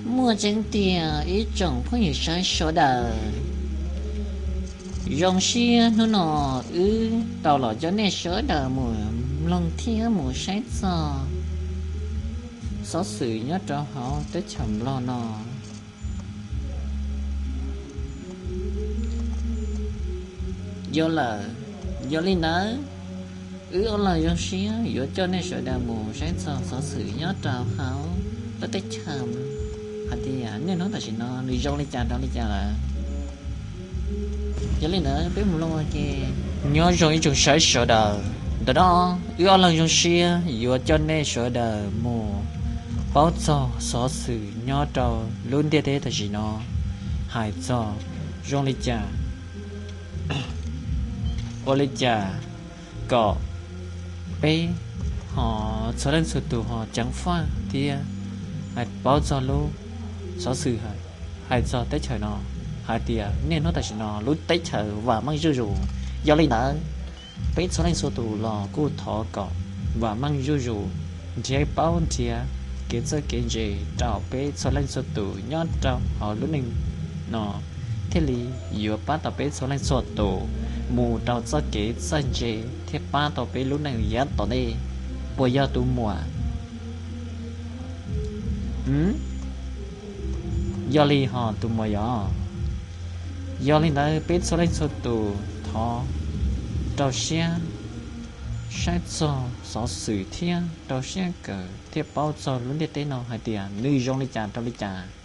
Muaj tseeb tiag ib tsoom phooj ywg sawv daws, zoo siab hnub no wb tau los coj nej sawv daws mus mloog thiab mus saib txog xov xwm nyob rau hauv teb chaws Nplog no. Yog lawm, yog li ntawd, wb ob leeg zoo siab yuav coj nej sawv daws mus saib txog xov xwm nyob rau hauv lub teb chaws hais tias niaj hnub tam sim no nws zoo li cas rau li cas lawm. Yog li ntawd peb mus mloog ua ke. Nyob zoo ib tsoom saib sawv daws, ntawm no wb ob leeg zoo siab yuav coj nej sawv daws mus paub txog xov xwm nyob rau lub ntiaj teb tam sim no hais txog zoo li cas, ua li cas kom peb ho txhua leej txhua tus ho ceev faj thiab hais paub txog lub xov xwm hais txog teb chaws no hais tias niaj hnub tam sim no lub teb chaws vam meej zuj zus. Yog li ntawd, peb txhua leej txhua tus los kuj thov kom vam meej zuj zus, nrhiav paub nrhiav kev txawj kev ntse rau peb txhua leej txhua tus nyob rau hauv lub neej no, thiaj li yuav pab tau peb txhua leej txhua tus mus rau txoj kev txawj ntse thiab pab tau peb lub neej yav tom ntej. Puas yog tus muam? Yog li ho tus muam yog. Yog li ntawd peb txhua leej txhua tus thov rau siab saib txog xov xwm thiab rau siab kawm thiab paub txog lub ntiaj teb no hais tias nws zoo li cas rau li cas.